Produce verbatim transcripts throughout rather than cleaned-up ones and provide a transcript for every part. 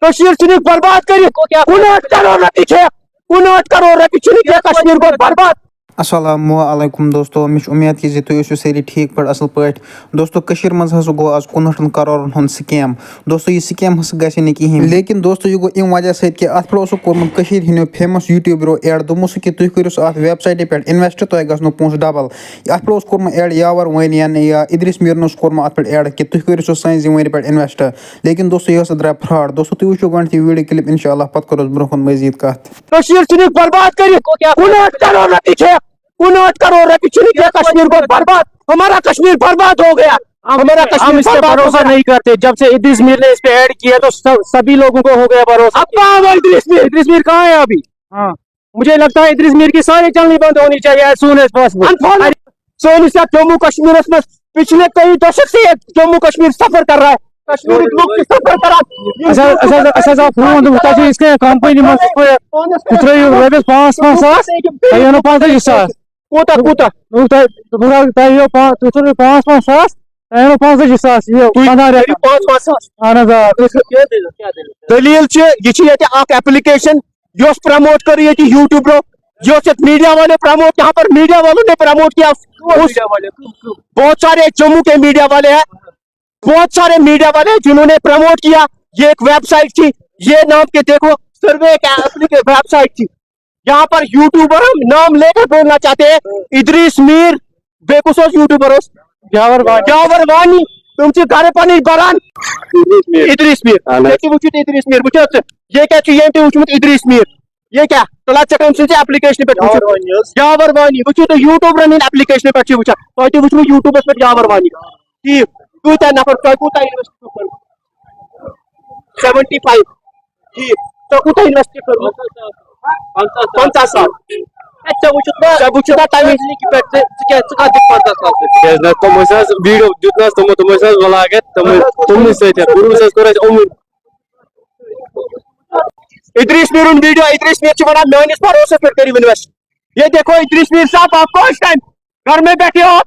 کٔشیٖر ژھٕنِکھ برباد کٔرِتھ۔ کُنہٲٹھ کروڑ رۄپیہِ چھِ، کُنہٲٹھ کروڑ رۄپیہِ چھِنہٕ کینٛہہ، کشمیٖر گوٚو برباد۔ السلام علیکم دوستو، مےٚ چھِ اُمید کہِ زِ تُہۍ ٲسِو سٲری ٹھیٖک پٲٹھۍ، اَصٕل پٲٹھۍ۔ دوستو، کٔشیٖرِ منٛز ہسا گوٚو آز کُنہٲٹھن کروڑن ہُنٛد scam۔ دوستو، یہِ scam ہسا گژھِ نہٕ کِہیٖنۍ، لیکن دوستو، یہِ گوٚو اَمہِ وجہ سۭتۍ کہِ اَتھ پٮ۪ٹھ اوسُکھ کوٚرمُت کٔشیٖرِ ہٕنٛدیو famous YouTuberو ad، دوٚپمُت سُہ کہِ تُہۍ کٔرِو سا اَتھ websiteہِ پٮ۪ٹھ invest، تۄہہِ گژھنو پونٛسہٕ double۔ اَتھ پٮ۪ٹھ اوس کوٚرمُت ad یاور وانیَن یا ادریس میٖرن اوس کوٚرمُت اَتھ پٮ۪ٹھ ad کہِ تُہۍ کٔرِو سا سانہِ زِ وٲنۍ پٮ۪ٹھ invest۔ لیکن دوستو، یہِ ہسا درٛاو fraud۔ دوستو، تُہۍ وٕچھِو گۄڈٕنٮ۪تھ یہِ video clip، انشاءاللہ پتہٕ کرو أسۍ برونٛہہ کُن مزید کتھ۔ کٔشیٖر ژھٕنِکھ برباد کٔرِتھ۔ کُنہٲٹھ کرور رۄپیہِ چھِ، کُنہٲٹھ کرور رۄپیہِ چھِنہٕ کینٛہہ، کشمیر گوٚو برباد، ہمارا کشمیر برباد ہو گیا، ہمارا ہم کشمیر اس پہ برباد ہو بھروسہ گیا۔ نہیں کرتے۔ جب سے ادریس میر نے اس پہ ad کیا تو سب، سبھی لوگوں کو ہو گیا بھروسہ۔ اب کہاں ہے ادریس میر؟ ادریس میر کہاں ہے ابھی؟ ہاں۔ مجھے لگتا ہے ادریس میر کی ساری چلنی بند ہونی چاہیے as soon as possible۔ Inform-, سٲنِس یَتھ جموں کشمیٖرَس منٛز پچھلے کئی دشک سے یہ جموں کشمیر سفر کر رہا ہے، کشمیٖرٕکۍ لُکھ چھِ سفر کران۔ اچھا، اچھا، اچھا، اچھا، اچھا، فون دوٚپُکھ، تۄہہِ چھُو یِتھ کٔنۍ company منٛز یِتھ پٲٹھۍ، تُہۍ ترٛٲیِو رۄپیَس پانٛژھ، پانٛژھ ساس، تۄہہِ یِنو پانٛژتٲجی ساس۔ کوٗتاہ، کوٗتاہ؟ دوٚپُکھ، تۄہہِ، دوٚپُکھ، تۄہہِ یِیو پا-، تُہۍ ترٛٲیِو پانٛژھ، پانٛژھ ساس، تۄہہِ یِنو پانٛژتٲجی ساس، یہِ تُہۍ پنٛداہ رٮ۪تھ۔ کٔرِو پانٛژھ، پانٛژھ ساس۔ اہن حظ، آ۔ دٔلیٖل چھِ، یہِ چھِ ییٚتہِ اکھ application، یۄس promote کٔر ییٚتہِ YouTuberو، یۄس ییٚتہِ میٖڈیا والے promote، یہاں پر میٖڈیا والوں نے promote کیا، اس، بہت سارے جموں کے میٖڈیا والے ہیں، بہت سارے میٖڈیا والے جنہوں نے promote کیا، یہ ایک website تھی، یہ نام کے دیکھو، سروے ایک ایپلی-، website تھی، یہاں پر YouTuber ہم نام لیکر بولنا چاہتے ہیں، ادریس میر، بیٚیہِ کُس اوس YouTuber اوس؟ یاور وانی۔ یاور وانی، تِم چھِ گرٕ پنٕنۍ بران۔ ادریس میر۔ ادریس میر۔ اہن حظ۔ ییٚتہِ وٕچھِو تُہۍ ادریس میر، وٕچھِو حظ ژٕ، یہِ کیٛاہ چھُ ییٚمۍ تہِ وٕچھمُت ادریس میر؟ یہِ کیٛاہ؟ تُل حظ ژٕ کٔمۍ سٕنٛزِ application پٮ۪ٹھ وٕچھِو؟ یاور وانی حظ۔ یاور وانی، وٕچھِو تُہۍ YouTuberن ہٕنٛدِ application پٮ۪ٹھ چھِ وٕچھان، تۄہہِ تہِ وٕچھمُت YouTubeس پٮ۪ٹھ یاور وانی۔ ٹھیٖک، کۭتیٛاہ نفر، تۄہہِ کوٗتاہ invest کوٚرمُت؟ Seventy five۔ ٹھیٖک، ژےٚ کوٗتاہ invest کوٚرمُت؟ پنٛژاہ ساس۔ ہے، ژےٚ وٕچھُتھ نا، ژےٚ وٕچھُتھ نا تَمہِ وِزِ پٮ۪ٹھ ژٕ، ژٕ کیٛاہ، ژٕ کَتھ دِکھ پنٛژاہ ساس رۄپیہِ؟ کیٛازِ نہ، تِم ٲسۍ حظ video دیُت نہ حظ تِمو، تِم ٲسۍ حظ vlog ہٮ۪تھ، تِم ٲسۍ تِمنٕے سۭتۍ حظ، بروس حظ کوٚر اَسہِ یِموٕے۔ ادریس میٖرُن video، ادریس میٖر چھُ وَنان، میٛٲنِس بھروسَس پٮ۪ٹھ کٔرِو invest۔ یہ دیکھو ادریس میر صاحب، آپ کون ٹائم گھر میں بیٹھے ہو آپ؟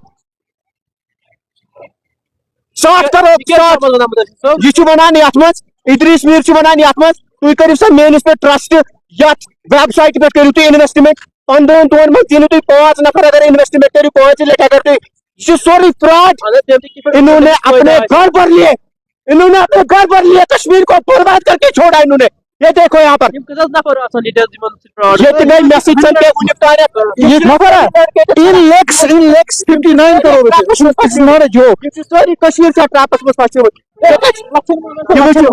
ساتھ کرو، یہِ کیٛاہ ساتھ۔ چھُ وَنان مُدثر صٲب؟ یہِ چھُ وَنان یَتھ منٛز، ادریس میر چھُ وَنان یَتھ منٛز، تُہۍ کٔرِو سا میٲنِس پٮ۪ٹھ trust، یَتھ website پٮ۪ٹھ کٔرِو تُہۍ investment، پنٛدہَن دۄہَن منٛز زیٖنِو تُہۍ پانٛژھ نفر اگر investment کٔرِو، پانٛژِ لٹہِ اگر تُہۍ، یہِ چھُ سورُے fraud۔ اگر تِم تہِ کِتھ پٲٹھۍ انہوں نے اپنے گھر پر لیے، انہوں نے اپنے گھر پر لیے، کشمیر کو برباد کر کے چھوڑا انہوں نے۔ یہ دیکھو یہاں پر۔ یِم کٔژ حظ نفر آسان ییٚتہِ حظ یِمن سۭتۍ fraud؟ ییٚتہِ گٔے مےٚ سۭتۍ سۭتۍ گٔے وُنیُک تام۔ یہِ خبر ہا، in lakhs, in lakhs fifty nine crore rupees. It's not a joke. یِم چھِ سٲری کٔشیٖر چھِ trapس منٛز پھسیمٕتۍ۔ یہِ وٕچھِو،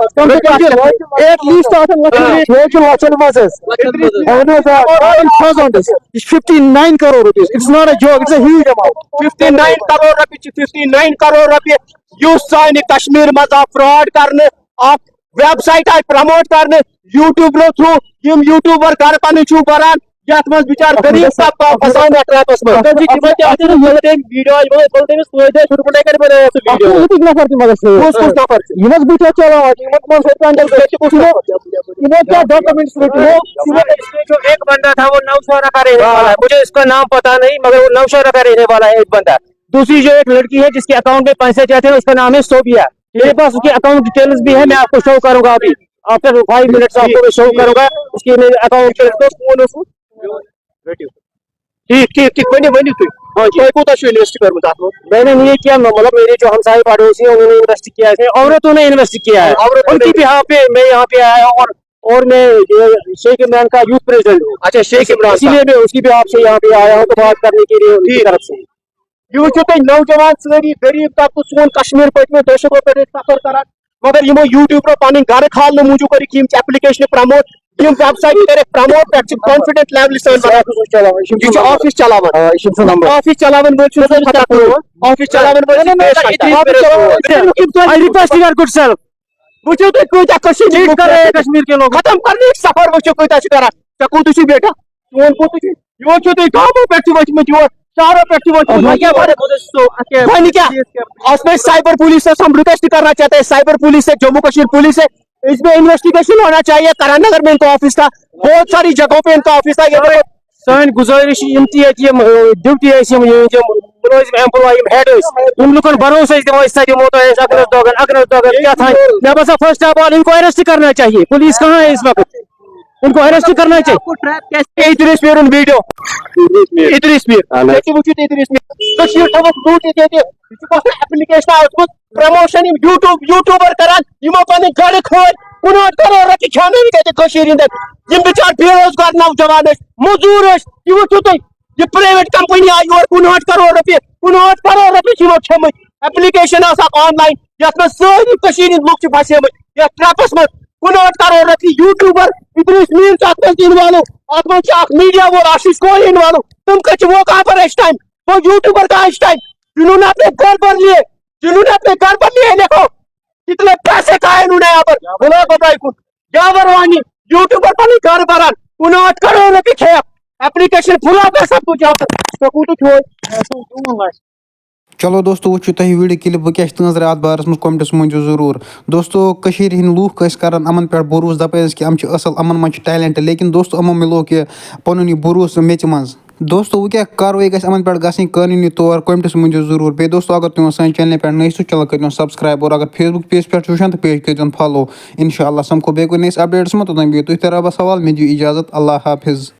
at least آسان لَچھَن منٛز۔ یہِ چھُ لَچھَن منٛز حظ۔ لَچھَن منٛز حظ۔ اَہَن حظ، آ، all in thousands. یہِ چھِ fifty nine crore rupees. It's not a joke. It's a huge amount. Fifty nine crore رۄپیہِ چھِ، fifty nine crore رۄپیہِ۔ یُس سانہِ کشمیٖر منٛز آو fraud کرنہٕ، اکھ website آیہِ promote کرنہٕ YouTubeو through، یِم YouTuber گرٕ پنٕنۍ چھِو بران، یتھ منٛز بِچار غریٖب طبقہٕ آو پھسان یتھ trapس منٛز۔ اگر تُہۍ تِمن تہِ اتھن منٛز تٔمۍ video، یِمن وٚن تٔمِس توتہِ، ژھُٹہٕ پٲٹھۍ کرِ بنٲیِتھ سُہ video۔ اَتھ چھِ أکِس نفر تہِ مگر سۭتۍ۔ کُس کُس نفر چھُ؟ یِم حظ بٕتھِ حظ چلاوان چھِ، یِمن، یِمن سۭتۍ چھُ اندر سۭتۍ کُس نفر؟ یِمو کیٛاہ documents رٔٹۍ یِمو؟ یِمو اس میں جو ایک بندہ تھا، وہ نوشہرہ کا رہنے والا ہے، مجھے اس کا نام پتا نہیں، مگر وہ نوشہرہ کا رہنے والا ہے ایک بندہ۔ دوسری جو ایک لڑکی ہے جس کے اکاؤنٹ میں پیسے جاتے ہیں، اس کا نام ہے صوبیہ۔ میرے پاس اس کی اکاؤنٹ ڈیٹیلز بھی ہے، میں آپ کو شو کروں گا ابھی۔ آفٹر فائیو منٹس آپ کو میں شو کروں گا اس کی اکاؤنٹ ڈیٹیلز کو۔ کون اس کو؟ ٹھیٖک، ٹھیٖک، ٹھیٖک، ؤنِو، ؤنِو تُہۍ۔ ہاں جی۔ تۄہہِ کوٗتاہ چھُ invest کوٚرمُت اَتھ منٛز؟ میں نے نہیں کیا، مطلب میرے جو ہمسائے پڑوسی ہیں انہوں نے انویسٹ کیا ہے اس میں، عورتوں نے انویسٹ کیا ہے۔ عورتوں نے۔ ان کی بہاف پہ میں یہاں پہ آیا ہوں اور، اور میں یہ شیخ عمران کا یوتھ پریزیڈنٹ ہوں۔ اچھا، شیخ عمران اسی کا۔ لیے میں اس کی بہاف سے یہاں پہ آیا ہوں تو بات کرنے کے لیے ان کی ٹھیٖک۔ طرف سے۔ یہِ وٕچھِو تُہۍ، نوجوان سٲری غریٖب طبقہٕ سون کشمیٖر پٔتمیو دٔہشت پٮ۪ٹھ ٲسۍ سفر کران، مگر یِمو YouTubeو پنٕنۍ گرٕ کھالنہٕ موٗجوٗب کٔرِکھ یِم چھِ applicationہٕ promote، یِم website کٔرِکھ promote، پٮ۪ٹھ چھِ confident levelہِ سٲنۍ بڑان۔ یہِ چھُ office چلاوان۔ آ، یہِ چھُ سُہ number۔ Office چلاوان وٲلۍ چھُنہٕ سُہ خطا کٲم۔ Office چلاوان وٲلۍ چھِ پیش رفت۔ I request your good self۔ وٕچھِو تُہۍ کۭتیٛاہ کٔشیٖرِ ہٕنٛدۍ لُکھ کشمیر کے لوگ۔ ختم کرنٕکۍ سفر وٕچھِو کۭتیٛاہ چھِ کران۔ ژےٚ کوٗتاہ چھُے بیٹا؟ چون کوٗتاہ چھُ؟ یور چھُو تُہۍ گامو پٮ۪ٹھ تہِ وٲتمٕتۍ یور، شہرو پٮ۪ٹھ تہِ وٲتمٕتۍ۔ وۄنۍ کیٛاہ وَنہٕ بہٕ تۄہہِ سُہ؟ اَتھ کیٛاہ وۄنۍ کیٛاہ؟ آج میں سائبر پولیس سے ہم ریکویسٹ کرنا چاہتے ہیں، سائبر پولیس سے، جموں کشمیر پولیس سے، اس میں انویسٹیگیشن ہونا چاہیے۔ کرن نگر میں ان کا آفس تھا، بہت ساری جگہوں پہ ان کا آفس تھا۔ یہ دیکھو، سٲنۍ گُزٲرِش چھِ، یِم تہِ ییٚتہِ یِم ڈیوٹی ٲسۍ، یِم یِہنٛدۍ یِم مُلٲزِم ایمپلاے، یِم ہیڈ ٲسۍ، یِم لُکن بھروسہٕ ٲسۍ دِوان، أسۍ ہسا دِمو تۄہہِ، أسۍ اگرس دۄگن اگرس دۄگن کیٛاہ تھانۍ۔ مےٚ باسان فرسٹ آف آل ان کو اریسٹ کرنا چاہیے، پولیس کہاں ہے اس وقت؟ ان کو اریسٹ کرنا چاہیے۔ ادریس میرُن ویڈیو، ادریس میر، اہن حظ۔ ییٚتہِ وٕچھِو تُہۍ ادریس میر، کٔشیٖر تھٲوٕکھ لوٗٹِتھ ییٚتہِ۔ یہِ چھُ باسان ایپلیکیشن آسمٕژ پروموشن، یِم یوٗٹیوب یوٗٹیوبر کران، یِمو پنٕنۍ گرٕ کھٲلۍ، کُنوُہن کرور رۄپیہِ کھیٚونٲوِتھ ییٚتہِ کٔشیٖرِ ہِنٛدٮ۪ن۔ یِم بِچار بے روزگار نوجوان ٲسۍ، موٚزوٗر ٲسۍ، یہِ وٕچھِو تُہۍ، یہِ پرایویٹ کمپنی آیہِ یور، کُنوُہن کرور رۄپیہِ، کُنوُہن کرور رۄپیہِ چھِ یِمو کھیٚمٕتۍ۔ ایپلیکیشن ٲس اکھ آن لاین، یتھ منٛز سٲری کٔشیٖرِ ہِنٛدۍ لُکھ چھِ پھسیمٕتۍ یتھ ٹریپس منٛز۔ کُنوُہن کرور رۄپیہِ یوٗٹیوبر ادریس میر چھُ اتھ منٛز اِنوالو، اتھ منٛز چھُ اکھ میڈیا وول آشیش کوہلی اِنوالو۔ تِم کتہِ چھِ، وہ کہاں پر ہے اس ٹائم؟ وہ یوٗٹیوبر کہاں اس ٹائم؟ جنہوں نے اپنے گھر بھر لیے، جنہوں نے اپنے گھر بھر لیے، دیکھو کتنے پیسے کھائے انہوں نے یہاں پر۔ بلا بتائی کچھ جاور وانی یوٹیوبر پنٕنۍ گرٕ بران، کُنہٲٹھ کرور رۄپیہِ کھیٚیَکھ۔ ایپلیکیشن پھُلا کر سب کچھ یہاں پر۔ سکوٹی چھوڑ۔ چلو دوستو، وٕچھِو تۄہہِ ویٖڈیو کِلِپ، بہٕ کیٛاہ چھُس تُہٕنٛز راے اَتھ بارَس منٛز کمنٹَس منٛز ؤنۍزیو ضروٗر۔ دوستو، کٔشیٖرِ ہِنٛدۍ لوٗکھ ٲسۍ کَران یِمَن پٮ۪ٹھ بروسہٕ، دَپان ٲسۍ کہِ یِم چھِ اَصٕل، یِمَن منٛز چھِ ٹیلنٹ، لیکن دوستو، یِمو مِلوو کہِ پَنُن یہِ بروسہٕ میٚژِ منٛز۔ دوستو، وۄنۍ کیٛاہ کاروٲیی گژھِ یِمَن پٮ۪ٹھ گژھٕنۍ قٲنوٗنی طور، کمنٹَس منٛز ؤنۍزیو ضروٗر۔ بیٚیہِ دوستو، اگر تُہۍ وۄنۍ سانہِ چینلہِ پٮ۪ٹھ نٔے چھِو، چینل کٔرۍزیو سبسکرائب، اور اگر فیس بُک پیج پٮ۪ٹھ چھِو وٕچھان، تہٕ پیج کٔرۍزیون فالو۔ انشاءاللہ سَمکھو بیٚیہِ کُنہِ نٔیِس اپڈیٹَس منٛز، توٚتام بِہِو تُہۍ تہِ رۄبَس حوالہٕ، مےٚ دِیِو اِجازت، اللہ حافظ۔